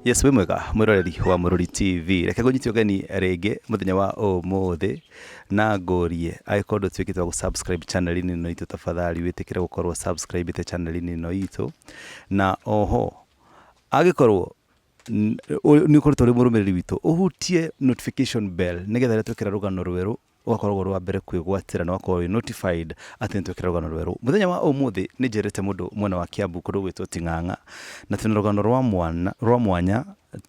Yes, wĩ mwega mwĩroreri wa Mũrũri TV. Reke ngũnyite ũgeni rĩngĩ mũthenya wa ũmũthĩ na ngũrie angĩkorwo ndũtuĩkĩte wa gũ-subscribe channel-inĩ ĩno itũ tafadhali wĩtĩkĩre gũkorwo subscribe channel-inĩ ĩno itũ, na oho angĩkorwo nĩ ũkoretwo ũrĩ mũrũmĩrĩri witũ ũhutie notification bell nĩgetha rĩrĩa twekĩra rũgano rwerũ ũgakoragwo ũrĩ wa mbere kwĩgwatĩra na ũgakorwo wĩ notified atĩ nĩ twekĩra rũgano rwerũ. Mũthenya wa ũmũthĩ nĩ njerete mũndũ mwena wa Kiambu kũndũ gwĩtwo Ting'ang'a na twĩna rũgano rwa mwana rwa mwanya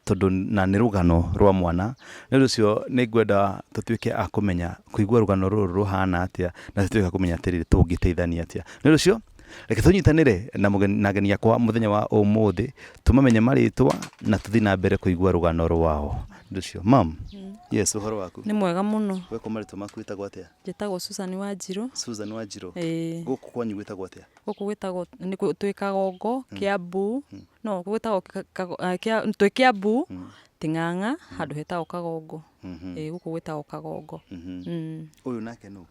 tondũ na nĩ rũgano rwa mwana nĩ ũndũ ũcio nĩ ngwenda tũtuĩke a kũmenya kũigua rũgano rũrũ rũhana atĩa na tũtuĩke a kũmenya atĩrĩrĩ tũngĩteithania atĩa. Nĩ ũndũ ũcio reke tũnyitanĩre na mũgeni na ageni akwa mũthenya wa ũmũthĩ tũmamenye marĩtwa na tũthiĩ na mbere kũigua rũgano rwao. Nĩ ũndũ ũcio ma'am, yes ũhoro waku? Nĩ mwega mũno. We kwa marĩtwa maku wĩtagwo atĩa? Njĩtagwo Susan Wanjirũ. Susan Wanjirũ. Ĩĩ. Gũkũ kwanyu gwĩtagwo atĩa? Gũkũ gwĩtagwo nĩ twĩ Kagongo, Kiambu, no gwĩtagwo twĩ Kiambu, Ting'ang'a, handũ hetagwo Kagongo. Ĩĩ gũkũ gwĩtagwo Kagongo. Ũyũ nake nũ?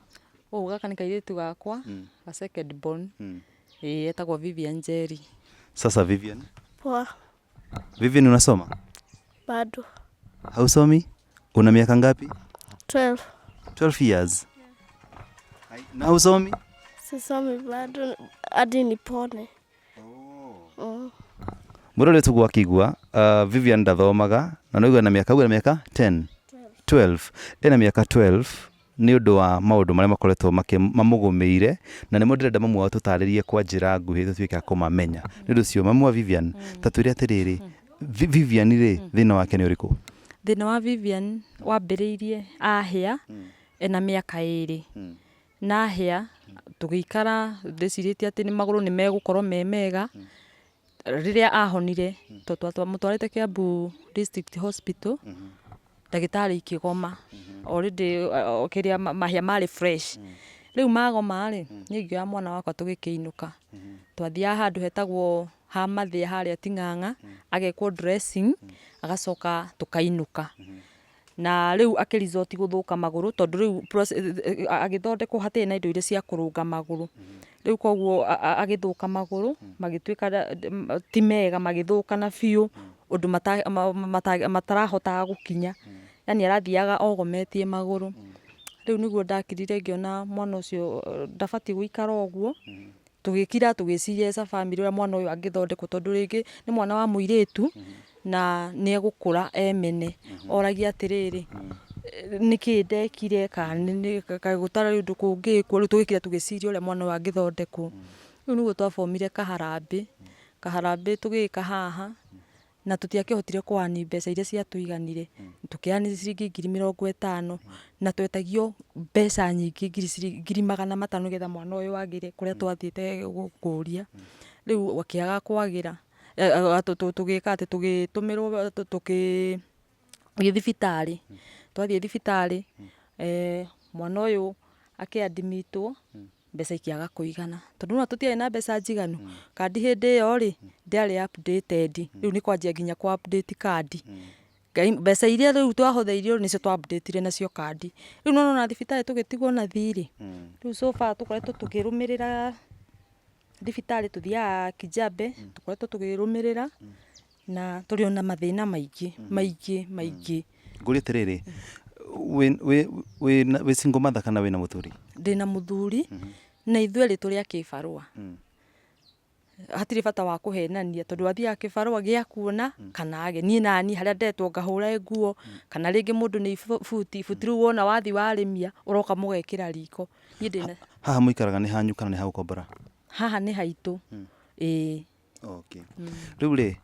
Ũyũ gaka nĩ kairĩtu gakwa, ga second born. Ĩĩ etagwo Vivian Njeri. Sasa Vivian? Poa. Vivian unasoma? Bado. Hausomi? Una miaka ngapi? 12. 12 years. Na hausomi? Sisomi bado hadi nipone. Mũrore tũguo akĩigua Vivian ndathomaga na nĩauga na mĩaka auga na mĩaka 10 12 ena mĩaka 12 nĩ ũndũ wa maũndũ marĩa makoretwo mamũgũmĩire na nĩmo ndĩrenda mamu wao tũtarĩrie kwa njĩra nguhĩ tũtuĩke a kũmamenya. Nĩ ũndũ ũcio mamu wa Vivian ta twĩre atĩrĩrĩ Vivian rĩ thĩna wake nĩ ũrĩkũ? Thĩna wa Vivian wambĩrĩirie ahĩa ena mĩaka ĩrĩ. Na ahĩa tũgĩikara ndĩcirĩtie atĩ magũrũ nĩ megũkorwo me mega. Rĩrĩa ahonire tondũ twamũtwarĩte Kiambu District Hospital, ndagĩtarĩ ikĩgoma already kĩrĩa mahĩa marĩ fresh. Rĩu magoma rĩ, niĩ ngĩoya mwana wakwa tũgĩkĩinũka. Twathiaga handũ hetagwo ha Mathĩa harĩa Ting'ang'a, agekwo dressing, agacoka tũkainũka. Na rĩu akĩ resort gũthũka magũrũ tondũ rĩu agĩthondekwo hatirĩ na indo iria cia kũrũnga magũrũ. Rĩu koguo agĩthũka magũrũ magĩtuĩka ti mega magĩthũka na biũ ũndũ matarahotaga gũkinya. Yaani arathiaga ogometie magũrũ. Rĩu nĩguo ndakirire ngĩona mwana ũcio ndabatiĩ gũikara ũguo. Tũgĩkira tũgĩciria as a family ũrĩa mwana ũyũ angĩthondekwo tondũ rĩngĩ nĩ mwana wa mũirĩtu na nĩ egũkũra emene. Oragie atĩrĩrĩ, nĩkĩ ndekire kana kaĩ gũtarĩ ũndũ kũngĩkwo. Rĩu tũgĩkira tũgĩciria ũrĩa mwana ũyũ angĩthondekwo. Rĩu nĩguo twabomire kaharambĩ, kaharambĩ tũgĩka haha na tũtiakĩhotire kũ earn mbeca iria ciatũiganire. Tũkĩ earn ciringi 50,000 na twetagio mbeca nyingĩ 500,000 nĩgetha mwana ũyũ agĩre kũrĩa twathiĩte kũria. Rĩu akĩaga kwagĩra, tũgĩka atĩ tũgĩtũmĩrwo tũgĩthiĩ thibitarĩ. Twathiĩ thibitarĩ mwana ũyũ akĩ admit wo mbeca ikĩaga kũigana. Tondũ nĩwona tũtiarĩ na mbeca njiganu, kandi hĩndĩ ĩyo rĩ ndĩarĩ updated, rĩu nĩ kwanjia nginya kũ update kandi. Mbeca iria rĩu twahũthĩirio nĩcio twa update ire nacio kandi. Rĩu nĩwona ona thibitarĩ tũgĩtigwo na thirĩ, rĩu so far tũkoretwo tũkĩrũmĩrĩra thibitarĩ tũthiaga Kijabe, tũkoretwo tũkĩrũmĩrĩra na tũrĩ ona mathĩna maingĩ maingĩ maingĩ. Ngũrie atĩrĩrĩ, wĩ single mother kana wĩna mũthuri? Ndĩna mũthuri na ithuĩ erĩ tũrĩ a kĩbarũa. Hatirĩ bata wa kũhenania tondũ athiaga kĩbarũa gĩa kuona kana age. Niĩ naniĩ harĩa ndetwo ngahũre nguo kana rĩngĩ mũndũ nĩ buti, buti rĩu wona wathiĩ warĩmia ũroka mũgekĩra riko. Niĩ ndĩna Haha mũikaraga nĩ hanyu kana nĩ ha gũkombora? Haha nĩ haitũ, ĩĩ. Okay. Rĩu rĩ,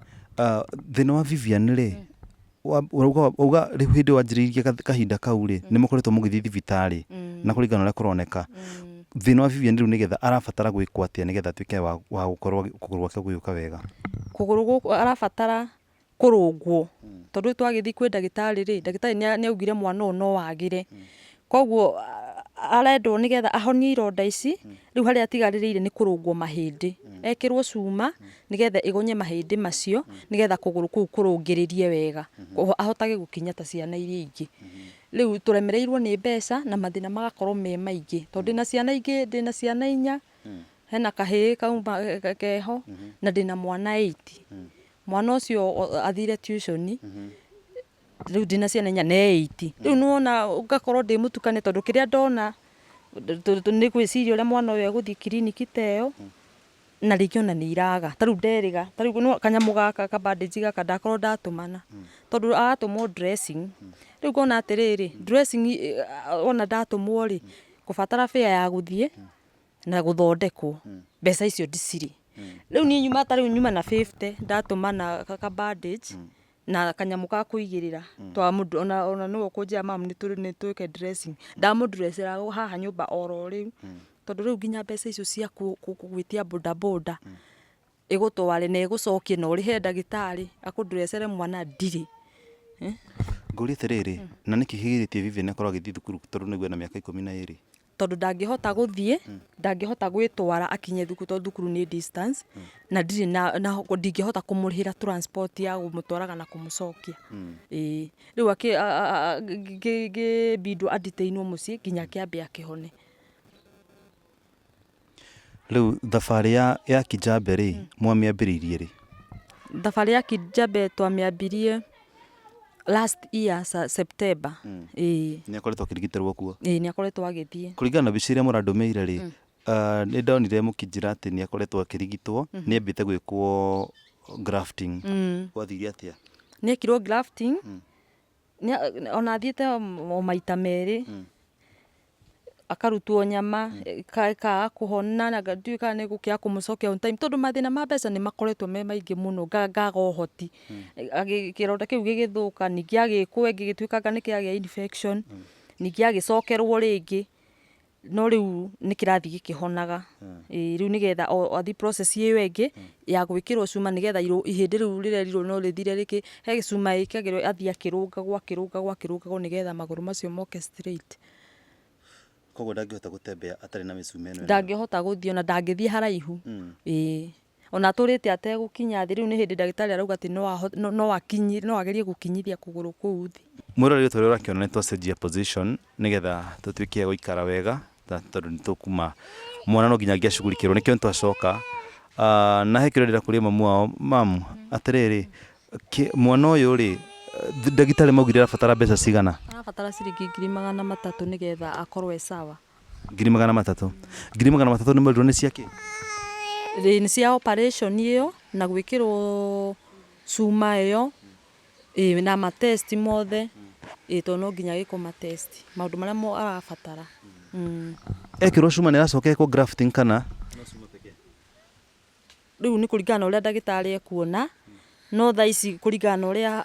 thĩna wa Vivian rĩ, wauga rĩu hĩndĩ wanjĩrĩirie kahinda kau rĩ, nĩ mũkoretwo mũgĩthiĩ thibitarĩ na kũringana na ũrĩa kũroneka, thĩna wa Vivian rĩu nĩgetha arabatara gwĩkwo atĩa nĩgetha atuĩke wa gũkorwo kũgũrũ gwake gũgĩũka wega? Kũgũrũ gũkũ arabatara kũrũngwo tondũ rĩu twagĩthiĩ kwĩ ndagĩtarĩ rĩ, ndagĩtarĩ nĩ augire mwana ũyũ no agĩre. Koguo arendwo nĩgetha ahonie ironda ici, rĩu harĩa atigarĩrĩire nĩ kũrũngwo mahĩndĩ. Ekĩrwo cuma nĩgetha ĩgonye mahĩndĩ macio nĩgetha kũgũrũ kũu kũrũngĩrĩrie wega, ahotage gũkinya ta ciana iria ingĩ. Rĩu tũremereirwo nĩ mbeca na mathĩna magakorwo me maingĩ tondũ ndĩna ciana ingĩ, ndĩna ciana inya, hena kahĩĩ kauma keho na ndĩna mwana eight. Mwana ũcio athire tuition. Rĩu ndĩna ciana inya na 8. Rĩu nĩwona ngakorwo ndĩ mũtukane tondũ kĩrĩa ndona nĩ gwĩciria ũrĩa mwana ũyũ egũthiĩ kiriniki ta ĩyo na rĩngĩ ona nĩ iraga. Ta rĩu nderĩga, ta rĩu kanyamũ gaka ka bandage gaka ndakorwo ndatũmana tondũ aratũmwo dressing. Rĩu ngona atĩrĩrĩ, dressing ona ndatũmwo rĩ, ngũbatara fare ya gũthiĩ na gũthondekwo. Mbeca icio ndicirĩ. Rĩu niĩ nyuma ta rĩu nyuma na 50 ndatũmana ka bandage na kanyamũ ga kũigĩrĩra. Ona nĩwe ũkũnjĩra mum nĩ twĩke dressing. Ndamũndressĩra haha nyũmba oro rĩu tondũ rĩu nginya mbeca icio cia gwĩtia boda boda ĩgũtware na ĩgũcokie na ũrĩhe ndagĩtarĩ akũndressere mwana ndirĩ. Ngũrie atĩrĩrĩ, na nĩkĩ kĩgirĩtie Vivian akorwo agĩthiĩ thukuru tondũ nĩguo ena mĩaka 12? Tondũ ndangĩhota gũthiĩ, ndangĩhota gwĩtwara akinye thukuru tondũ thukuru nĩ distance na ndirĩ na ndingĩhota kũmũrĩhĩra transport ya kũmũtwaraga na kũmũcokia. Ĩĩ rĩu ngĩbindwo a detain wo mũciĩ nginya kĩambe akĩhone. Rĩu thabarĩ ya Kijabe rĩ, mwamĩambĩrĩirie rĩ? Thabarĩ ya Kijabe twamĩambirie last year September. Ĩĩ. Nĩ akoretwo akĩrigitĩrwo kuo? Ĩĩ, nĩ akoretwo agĩthiĩ. Kũringana na mbica iria mũrandũmĩire rĩ, nĩ ndonire mũkĩnjĩra atĩ nĩ akoretwo akĩrigitwo, nĩ ambĩte gwĩkwo grafting. Gwathire atĩa? Nĩ ekirwo grafting, ona athiĩte o maita merĩ, akarutwo nyama ĩkaga kũhona na ndiũĩ kana nĩ gũkĩaga kũmũcokia on time tondũ mathĩna ma mbeca nĩ makoretwo me maingĩ mũno, ngaga ũhoti. Kĩronda kĩu gĩgĩthũka, ningĩ agĩkwo ĩngĩ gĩtuĩkanga nĩ kĩagĩa infection, ningĩ agĩcokerwo rĩngĩ, no rĩu nĩ kĩrathiĩ gĩkĩhonaga. Ĩĩ rĩu nĩgetha athiĩ process ĩyo ĩngĩ ya gwĩkĩrwo cuma nĩgetha ihĩndĩ rĩu rĩrerirwo no rĩthire rĩkĩ, he cuma ĩkagĩrwo athiĩ akĩrũngagwo akĩrũngagwo akĩrũngagwo nĩgetha magũrũ macio moke straight. Koguo ndangĩhota gũtembea atarĩ na mĩcuma ĩno? Ndangĩhota gũthiĩ, ona ndangĩthiĩ haraihu. Ĩĩ ona atũrĩte ategũkinya thĩ, rĩu nĩ hĩndĩ ndagĩtarĩ arauga atĩ no akinyi, no agerie gũkinyithia kũgũrũ kũu thĩ. Mwĩroreri ũrĩa ũrakĩona nĩ twacenjia position nĩgetha tũtuĩke a gũikara wega tondũ nĩ tũkuma mwana no nginya angĩacugurikĩrwo nĩkĩo nĩ twacoka. Na he kĩũria ndĩrenda kũria mamu wao. Mamu, atĩrĩrĩ, mwana ũyũ rĩ, ndagĩtarĩ maugire arabatara mbeca cigana? Arabatara ciringi 300,000 nĩgetha akorwo e sawa. 300,000? 300,000 nĩ mwerirwo nĩ ciakĩ? Nĩ cia operation ĩyo na gwĩkĩrwo cuma ĩyo, ĩĩ, na ma test mothe, ĩĩ, tondũ no nginya gĩkwo ma test maũndũ marĩa arabatara. Ekĩrwo cuma nĩ aracoka ekwo grafting kana? Rĩu nĩ kũringana na ũrĩa ndagĩtarĩ ekuona, no thaa ici kũringana na ũrĩa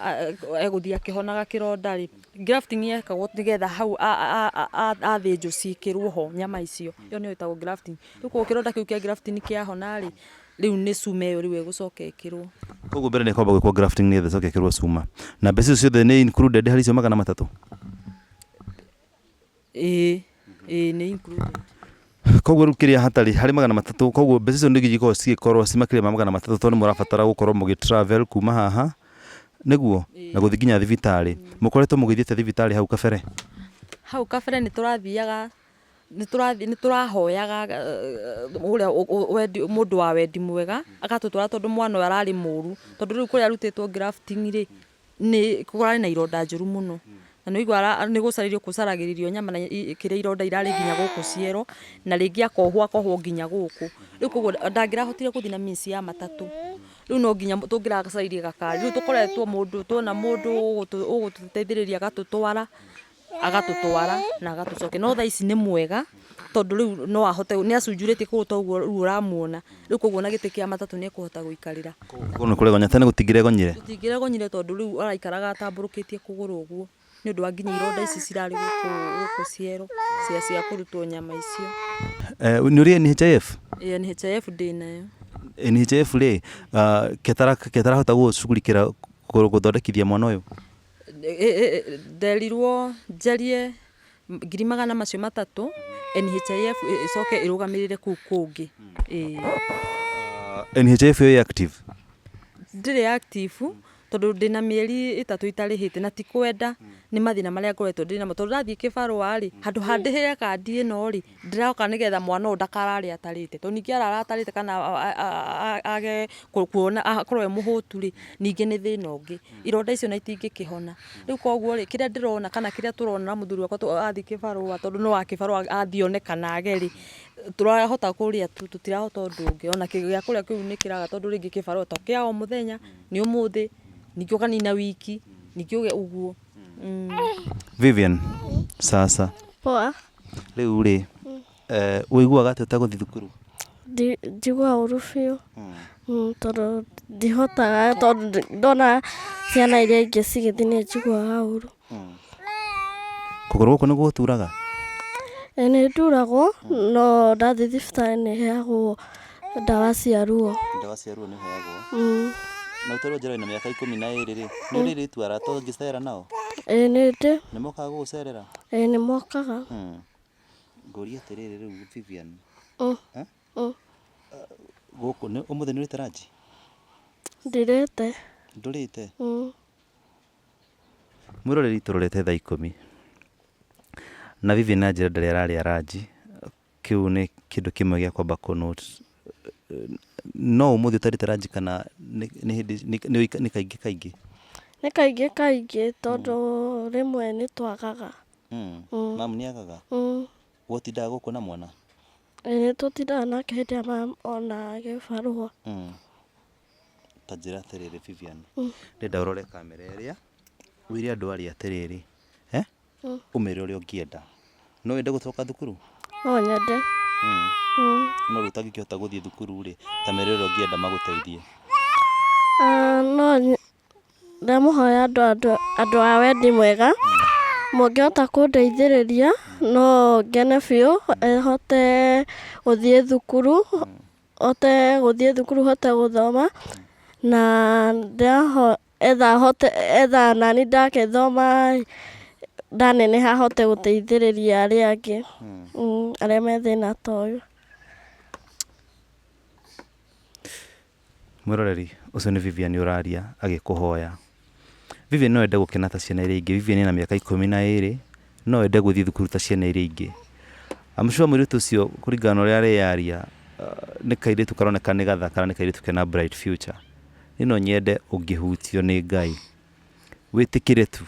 egũthiĩ akĩhonaga kĩronda rĩ, grafting yekagwo nĩgetha hau athĩnjwo ciĩkĩrwo ho nyama icio, ĩyo nĩyo ĩtagwo grafting. Rĩu koguo kĩronda kĩu kĩa grafting kĩahona rĩ, rĩu nĩ cuma ĩyo rĩu ĩgũcoka ĩkĩrwo. Koguo mbere nĩ kwamba gwĩkwo grafting nĩgetha ĩcoke ĩkĩrwo cuma. Na mbeca icio ciothe nĩ included harĩ icio 300? Ĩĩ, ĩĩ, nĩ included. Koguo rĩu kĩrĩa hatarĩ harĩ 300, koguo mbeca icio nĩ ikoragwo cigĩkorwo ci makĩria ma 300 tondũ nĩ mũrabatara gũkorwo mũgĩ travel kuma haha nĩguo na gũthiĩ nginya thibitarĩ. Mũkoretwo mũgĩthiĩte thibitarĩ hau kabere? Hau kabere nĩ tũrathiaga, nĩ tũrahoyaga ũrĩa wendi, mũndũ wa wendi mwega agatũtwara tondũ mwana ũyũ ararĩ mũru, tondũ rĩu kũrĩa arutĩtwo grafting rĩ, nĩ kũrarĩ na ironda njũru mũno na nĩ ũigua nĩ gũcarĩrio kũcaragĩrĩrio nyama na kĩrĩa ironda irarĩ nginya gũkũ ciero na rĩngĩ akohwo akohwo nginya gũkũ. Rĩu koguo ndangĩrahotire gũthiĩ na means ya matatũ, rĩu no nginya tũngĩracaririe gakari. Rĩu tũkoretwo mũndũ tuona mũndũ ũgũtũteithĩrĩria agatũtwara agatũtwara na agatũcokia, no thaa ici nĩ mwega tondũ rĩu no ahote, nĩ acunjurĩtie kũgũrũ toguo rĩu ũramuona, rĩu koguo na gĩtĩ kĩa matatũ nĩ ekũhota gũikarĩra. Koguo nĩ kũregonya, tene gũtingĩregonyire? Gũtingĩregonyire tondũ rĩu araikaraga atambũrũkĩtie kũgũrũ ũguo nĩ ũndũ wa nginya ironda ici cirarĩ gũkũ ciero cia kũrutwo nyama icio. Nĩ ũrĩ NHIF? Ĩĩ, NHIF ndĩnayo. NHIF rĩ, ketarahota gũgũcugurikĩra gũthondekithia mwana ũyũ? Nderirwo njarie 300,000 NHIF ĩcoke ĩrũgamĩrĩre kũu kũngĩ. Ĩĩ. NHIF ĩyo ĩ active? Ndĩrĩ active. Tondũ ndĩna mĩeri 3 itarĩhĩte na ti kwenda, nĩ mathĩna marĩa ngoretwo ndĩnamo. Tondũ ndathiĩ kĩbarũa rĩ, handũ ha ndĩhĩre kandi ĩno rĩ, ndĩroka nĩgetha mwana ũyũ ndakarare atarĩte. Tondũ ningĩ arara atarĩte kana age kuona akorwo e mũhũtu rĩ, ningĩ nĩ thĩna ũngĩ. Ironda icio ona itingĩkĩhona. Rĩu koguo rĩ, kĩrĩa ndĩrona kana kĩrĩa tũrona na mũthuri wakwa athiĩ kĩbarũa, tondũ no wa kĩbarũa athiĩ one kana age rĩ, tũrahota kũrĩa tu, tũtirahota ũndũ ũngĩ. Ona gĩa kũrĩa kĩu nĩ kĩraga tondũ rĩngĩ kĩbarũa to kĩa o mũthenya, nĩ ũmũthĩ, ningĩ ũkanina wiki, ningĩ ũguo. Vivian, sasa. Poa. Rĩu rĩ, ũiguaga atĩa ũtagũthiĩ thukuru? Njiguaga ũru biũ tondũ ndihotaga, tondũ ndona ciana iria ingĩ cigĩthiĩ nĩ njiguaga ũru. Kũgũrũ gũkũ nĩ gũgũturaga? Nĩ nduragwo, no ndathiĩ thibitarĩ nĩ heagwo ndawa cia ruo. Ndawa cia ruo nĩ ũheagwo? Na ũtarĩ njera wĩna mĩaka 12 rĩ, nĩ ũrĩ airĩtu arata ũngĩcera nao? Ĩĩ nĩ ndĩ. Nĩ mokaga gũgũcerera? Ĩĩ nĩ mokaga. Ngũrie atĩrĩrĩ rĩu Vivian, gũkũ ũmũthĩ nĩ ũrĩte ranji? Ndirĩte. Ndũrĩte? Mwĩroreri tũrorete thaa 10 na Vivian anjĩra ndarĩ ararĩa ranji, kĩu nĩ kĩndũ kĩmwe gĩa kwamba kũ note. No ũmũthĩ ũtarĩte ranji kana nĩ hĩndĩ nĩ kaingĩ kaingĩ? Nĩ kaingĩ kaingĩ tondũ rĩmwe nĩ twagaga. Mamu nĩ agaga? Gũtindaga gũkũ na mwana? Ĩĩ nĩ tũtindaga nake hĩndĩ ĩrĩa mama ona gĩbarũa. Ta njĩra atĩrĩrĩ Vivian, ndĩrenda ũrore kamera ĩrĩa, wĩre andũ arĩa atĩrĩrĩ, ũmere ũrĩa ũngĩenda. No wende gũcoka thukuru? No nyende. No rĩu ũtangĩkĩhota gũthiĩ thukuru rĩ, ta mere ũrĩa ũngĩenda magũteithie. No ndamũhoya andũ a wendi mwega, mũngĩhota kũndeithĩrĩria no ngene biũ, hote gũthiĩ thukuru, hote gũthiĩ thukuru hote gũthoma, na etha hote etha nani ndagĩthoma ndaneneha hote gũteithĩrĩria arĩa angĩ, arĩa me thĩna ta ũyũ. Mwĩroreri ũcio nĩ Vivian ũraria agĩkũhoya. Vivian no ende gũkena ta ciana iria ingĩ. Vivian ena mĩaka 12, no ende gũthiĩ thukuru ta ciana iria ingĩ. I'm sure mũirĩtu ũcio kũringana na ũrĩa areyaria, nĩ kairĩtu karoneka nĩ gathaka na nĩ kairĩtu kena bright future. Niĩ no nyende ũngĩhutio nĩ Ngai, wĩtĩkĩre tu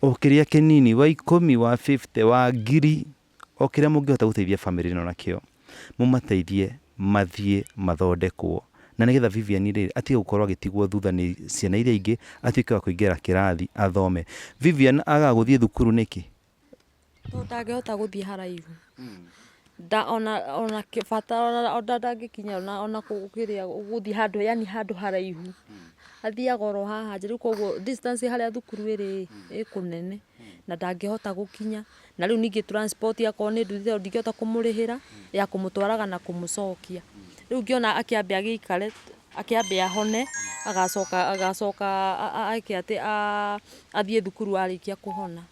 o kĩrĩa kĩnini, wa 10, wa 50, wa 1000, o kĩrĩa mũngĩhota gũteithia famĩlĩ ĩno nakĩo, mũmateithie mathiĩ mathondekwo. Na nĩgetha Vivian rĩ, atige gũkorwo agĩtigwo thutha nĩ ciana iria ingĩ, atuĩke wa kũingĩra kĩrathi athome. Vivian agaga gũthiĩ thukuru nĩkĩ? Tondũ ndangĩhota gũthiĩ haraihu. Ona ona bata ona ndangĩkinya ona kĩrĩa gũthiĩ handũ, yani handũ haraihu. Athiaga oro haha nja, rĩu koguo distance harĩa thukuru ĩrĩ ĩ kũnene na ndangĩhota gũkinya. Na rĩu ningĩ transport akorwo nĩ nduthi tondũ ndingĩhota kũmũrĩhĩra ya kũmũtwaraga na kũmũcokia. Rĩu ngĩona akĩambe agĩikare, akĩambe ahone, agacoka eke atĩ athiĩ thukuru arĩkia kũhona.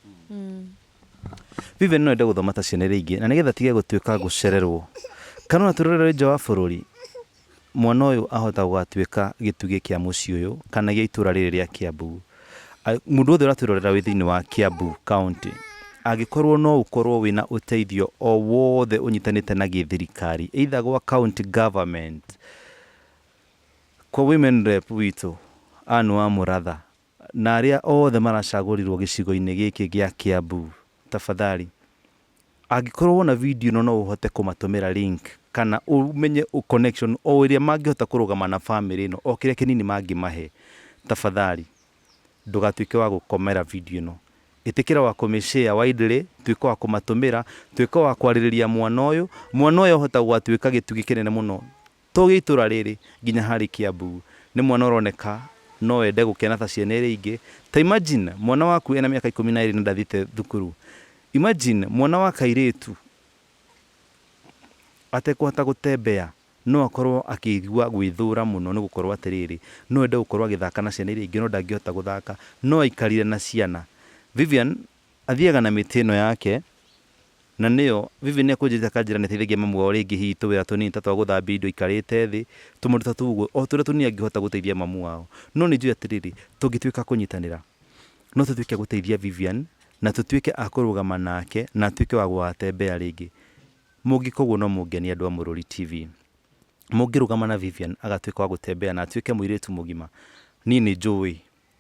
Vivian no ende gũthoma ta ciana iria ingĩ, na nĩgetha atige gũtuĩka gũcererwo. Kana ona tũrorere nja wa bũrũri, mwana ũyũ ahota gũgatuĩka gĩtugĩ kĩa mũciĩ ũyũ kana gĩa itũra rĩrĩ rĩa Kiambu. Mũndũ wothe ũratwĩrorera wĩ thĩinĩ wa Kiambu County, angĩkorwo no ũkorwo wĩna ũteithio o wothe ũnyitanĩte na gĩthirikari, either gwa county government, kwa women rep witũ Anne wa Mũratha, na arĩa othe maracagũrirwo gĩcigo-inĩ gĩkĩ gĩa Kiambu, tafadhali, angĩkorwo wona video ĩno no ũhote kũmatũmĩra link kana ũmenye connection o ĩrĩa mangĩhota kũrũgama na famĩlĩ ĩno, o kĩrĩa kĩnini mangĩmahe, tafadhali ndũgatuĩke wa gũkomera video ĩno. Ĩtĩkĩra wa kũmĩ-share widely, tuĩka wa kũmatũmĩra, tuĩka wa kwarĩrĩria mwana ũyũ. Mwana ũyũ ahota gũgatuĩka gĩtugĩ kĩnene mũno to gĩa itũra rĩrĩ nginya harĩ Kiambu. Nĩ mwana ũroneka no ende gũkena ta ciana iria ingĩ. Ta imagine mwana waku ena mĩaka 12 na ndathiĩte thukuru. Imagine mwana wa kairĩtu atekũhota gũtembea, no akorwo akĩigua gwĩthũra mũno nĩ gũkorwo atĩrĩrĩ, no ende gũkorwo agĩthaka na ciana iria ingĩ no ndangĩhota gũthaka, no aikarire na ciana. Vivian athiaga na mĩtĩ ĩno yake. Na nĩyo Vivian nĩekũnjĩrĩte akanjĩra nĩateithagia mamu wao rĩngĩ hihi tũwĩra tũnini ta twa gũthambia indo aikarĩte thĩ, tũmaũndũ ta tũu ũguo, o tũrĩa tũnini angĩhota gũteithia mamu wao. No nĩ njũĩ atĩrĩrĩ, tũngĩtuĩka a kũnyitanĩra, no tũtuĩke a gũteithia Vivian na tũtuĩke a kũrũgama nake na atuĩke wa gũgatembea rĩngĩ. Mũngĩka ũguo no mũngenie andũ a Mũrũri TV. Mũngĩrũgama na Vivian agatuĩka wa gũtembea na atuĩke mũirĩtu mũgima, niĩ nĩ njũĩ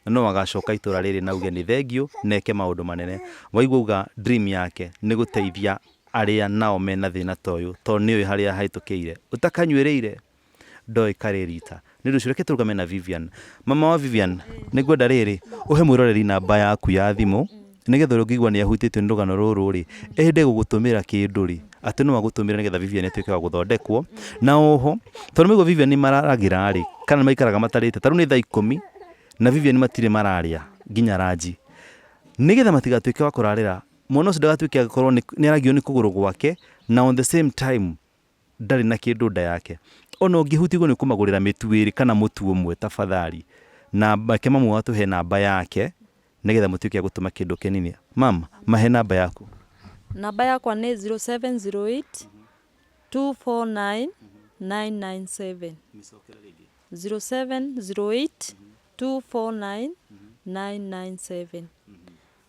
no agacoka itũra rĩrĩ na auge nĩ thengiũ na eke maũndũ manene. Waigua auga dream yake nĩ gũteithia arĩa nao mena thĩna ta ũyũ tondũ nĩoĩ harĩa ahĩtũkĩire. Ũtakanyuĩrĩire ndoĩ karĩ rita. Nĩ ũndũ ũcio reke tũrũgame na Vivian. Mama wa Vivian, nĩ ngwenda rĩrĩ, ũhe mwĩroreri namba yaku ya thimũ, nĩgetha ũrĩa ũngĩigua nĩ ahutĩtio nĩ rũgano rũrũ rĩ, ende gũgũtũmĩra kĩndũ rĩ, atĩ no agũtũmĩre nĩgetha Vivian atuĩke wa gũthondekwo. Na oho, tondũ nĩmaigua Vivian nĩ mararagĩra rĩ, kana nĩ maikaraga matarĩte, ta rĩu nĩ thaa ikũmi na Vivian matirĩ mararĩa nginya ranji. Nĩgetha matigatuĩke wa kũrarĩra, mwana ũcio ndagatuĩke agĩkorwo nĩ aragio nĩ kũgũrũ gwake, na on the same time ndarĩ na kĩndũ nda yake. Ona ũngĩhutigwo nĩ kũmagũrĩra mĩtu ĩrĩ kana mũtu ũmwe tafadhali. Na reke mamu wao atũhe namba yake nĩgetha mũtuĩke a gũtũma kĩndũ kĩnini. Mam, mahe namba yaku. Namba yakwa nĩ 0708 249 997. 0708 249 997.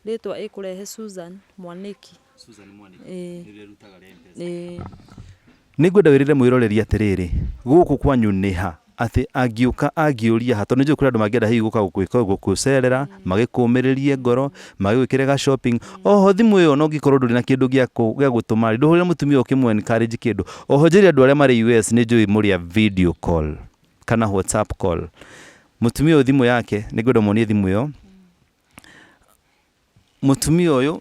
Rĩtwa ĩkũrehe Susan Mwanĩki. Susan Mwanĩki. Ĩĩ. Nĩrĩo rĩrutaga rĩa M-Pesa. Ĩĩ. Nĩngwenda wĩrĩre mwĩroreri atĩrĩrĩ, gũkũ kwanyu nĩ ha? Atĩ angĩũka angĩũria ha? Tondũ nĩnjũĩ kũrĩ andũ mangĩenda hihi gũka gũkwĩka gũkũcerera, magĩkũmĩrĩrie ngoro, magĩgwĩkĩre ga shopping. Oho thimũ ĩyo ona ũngĩkorwo ndũrĩ na kĩndũ gĩa gũtũma rĩ, ndũhũrĩre mũtumia ũkĩmũ encourage kĩndũ. Oho njĩre andũ arĩa marĩ US nĩnjũĩ mũrĩ a video call kana WhatsApp call. Mũtumia ũyũ thimũ yake, nĩngwenda ũmuonie thimũ ĩyo. Mũtumia ũyũ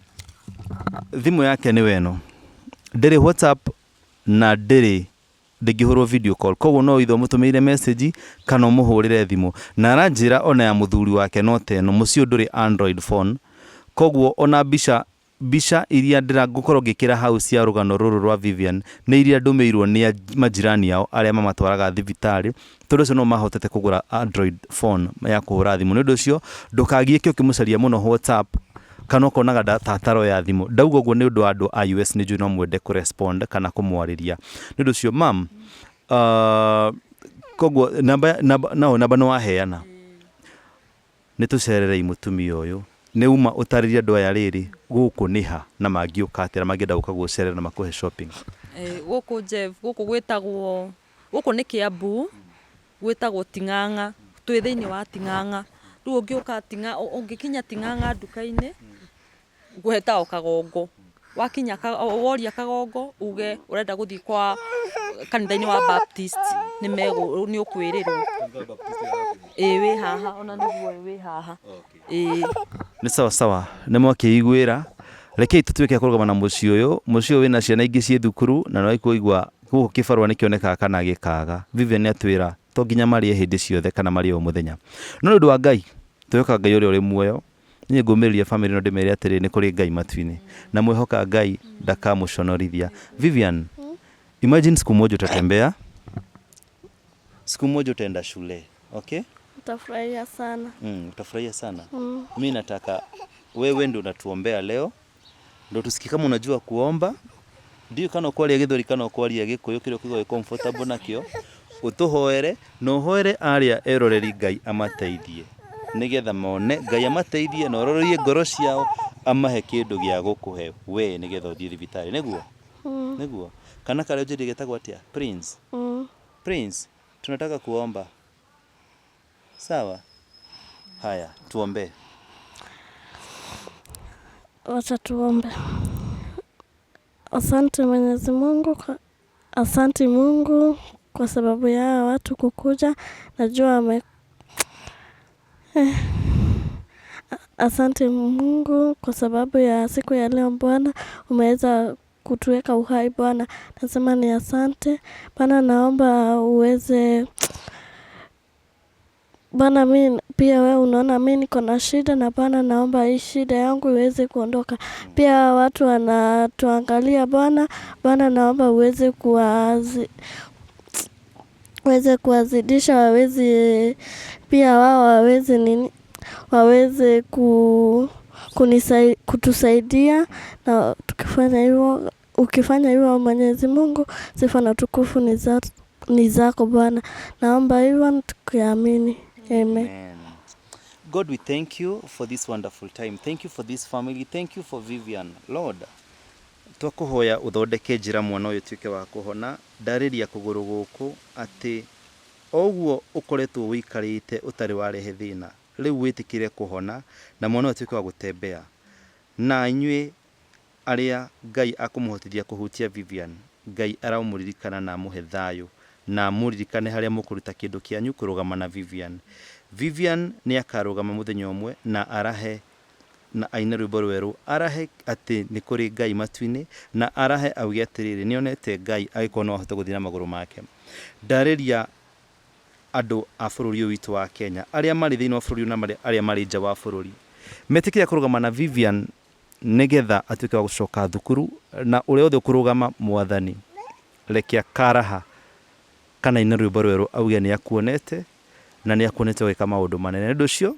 thimũ yake nĩwe ĩno, ndĩrĩ WhatsApp na ndĩrĩ ndĩngĩhũrwo video call, koguo no either ũmũtũmĩire message kana ũmũhũrĩre thimũ. Na aranjĩra ona ya mũthuri wake no ta ĩno, mũciĩ ũyũ ndũrĩ Android phone, koguo ona mbica Mbica iria ngũkorwo ngĩkĩra hau cia rũgano rũrũ rwa Vivian nĩ iria ndũmĩirwo nĩ majirani ao arĩa mamatwaraga thibitarĩ, tondũ acio no mahotete kũgũra Android phone ya kũhũra thimũ. Nĩ ũndũ ũcio ndũkagiĩke ũkĩmũcaria mũno WhatsApp kana ũkonaga ta ataroya thimũ. Ndauga ũguo nĩ ũndũ wa andũ a US nĩ njũĩ no mwende kũ respond kana kũmwarĩria. Nĩ ũndũ ũcio ma'am, koguo namba, namba, no namba nĩ waheana. Nĩ tũcererei mũtumia ũyũ. Nĩ uma ũtarĩrie andũ aya rĩrĩ, gũkũ nĩ ha na mangĩũka atĩa na mangĩenda gũka gũgũcerera na makũhe shopping? Gũkũ Jeff, gũkũ gwĩtagwo, gũkũ nĩ Kiambu, gwĩtagwo Ting'ang'a, twĩ thĩinĩ wa Ting'ang'a. Rĩu ũngĩũka ũngĩkinya Ting'ang'a nduka-inĩ, hetagwo Kagongo. Wakinya woria Kagongo uge ũrenda gũthiĩ kwa kanitha-inĩ wa Baptist nĩ ũkwĩrĩrwo. Ĩĩ wĩ haha ona nĩguo wĩ haha. Ĩĩ. Nĩ sawa sawa nĩ mwakĩiguĩra rekei tũtuĩke a kũrũgama na mũciĩ ũyũ mũciĩ ũyũ wĩna ciana ingĩ ciĩ thukuru na nĩ waigua gũkũ kĩbarũa nĩ kĩonekaga kana gĩkaga Vivian nĩ atwĩra to nginya marĩe hĩndĩ ciothe kana marĩe o mũthenya no nĩ ũndũ wa Ngai twĩhokaga Ngai ũrĩa ũrĩ muoyo Niĩ ngũmĩrĩria famĩlĩ ĩno ndĩmere atĩrĩ, nĩ kũrĩ Ngai matu-inĩ. Na mwehoka Ngai ndakamũconorithia. Vivian, imagine siku moja utatembea, siku moja utaenda shule, okay? Utafurahia sana. Utafurahia sana. Mi nataka wewe ndio unatuombea leo, ndo tusikie kama unajua kuomba. Ndiũ kana ũkwaria gĩthweri kana ũkwaria gĩkũyũ kĩrĩa ũkũigua wĩ comfortable nakĩo, ũtũhoere na ũhoere arĩa eroreri Ngai amateithie nĩgetha mone Ngai amateithie na ororoie ngoro ciao amahe kĩndũ gĩa gũkũhe we nĩgetha ũthiĩ thibitarĩ nĩguo nĩguo kana karĩa ũnjĩrire getagwo atĩa Prince Prince tunataka kuomba sawa haya tuombe Wacha tuombe. Asante Mwenyezi Mungu kwa, asante Mungu kwa sababu ya hawa watu kukuja. Najua wame Asante Mungu kwa sababu ya siku ya leo Bwana, umeweza kutuweka uhai Bwana. Nasema ni asante Bwana, naomba uweze Bwana, mi pia wewe unaona mi niko na shida na Bwana, naomba hii shida yangu iweze kuondoka. Pia watu wanatuangalia Bwana, Bwana naomba uweze uweze kuwazidisha waweze pia wao waweze nini waweze kutusaidia na tukifanya hivyo Ukifanya hivyo Mwenyezi Mungu, sifa na utukufu ni zako Bwana. Naomba hivyo tukiamini. Amen. Amen. God, we thank you for this wonderful time. Thank you for this family. Thank you for Vivian. Lord, twakuhoya uthondeke njira mwana ũyũ tuĩke wa kũhona. Ndarĩria kũgũrũ gũkũ atĩ o ũguo ũkoretwo ũikarĩte ũtarĩ warehe thĩna, rĩu wĩtĩkĩre kũhona na mwana ũyũ atuĩke wa gũtembea. Na inyuĩ arĩa Ngai akũmũhotithia kũhutia Vivian, Ngai aromũririkana na amũhe thayũ na amũririkane harĩa mũkũruta kĩndũ kĩanyu kũrũgama na Vivian. Vivian nĩ akarũgama mũthenya ũmwe na arahe na aine rwĩmbo rwerũ, arahe atĩ nĩ kũrĩ Ngai matu-inĩ, na arahe auge atĩrĩrĩ, nĩ onete Ngai agĩkorwo no ahote gũthiĩ na magũrũ make. Ndarĩria andũ a bũrũri ũyũ witũ wa Kenya, arĩa marĩ thĩinĩ wa bũrũri ũyũ na arĩa marĩ nja wa bũrũri, metĩkĩra kũrũgama na Vivian nĩgetha atuĩke wa gũcoka thukuru, na ũrĩa wothe ũkũrũgama Mwathani, reke akaraha kana aine rwĩmbo rwerũ auge nĩ akuonete na nĩ akuonete ũgĩka maũndũ manene. Nĩ ũndũ ũcio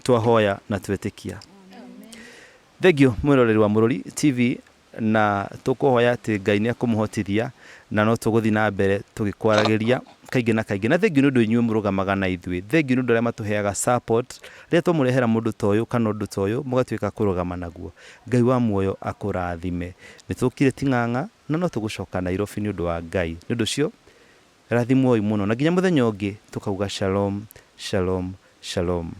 twahoya na twetĩkia. Thengiũ mwĩroreri wa Mũrũri TV, na tũkũhoya atĩ Ngai nĩ akũmũhotithia na no tũgũthiĩ na mbere tũgĩkwaragĩria kaingĩ na kaingĩ. Na thengiũ nĩ ũndũ inyuĩ mũrũgamaga na ithuĩ, thengiũ nĩ ũndũ arĩa matũheaga support rĩrĩa twamũrehera mũndũ ta ũyũ kana ũndũ ta ũyũ, mũgatuĩka kũrũgama naguo. Ngai wa muoyo akũrathime. Nĩ tũkire Ting'ang'a na no tũgũcoka Nairobi nĩ ũndũ wa Ngai. Nĩ ũndũ ũcio rathimwoi mũno na nginya mũthenya ũngĩ tũkauga shalom, shalom, shalom.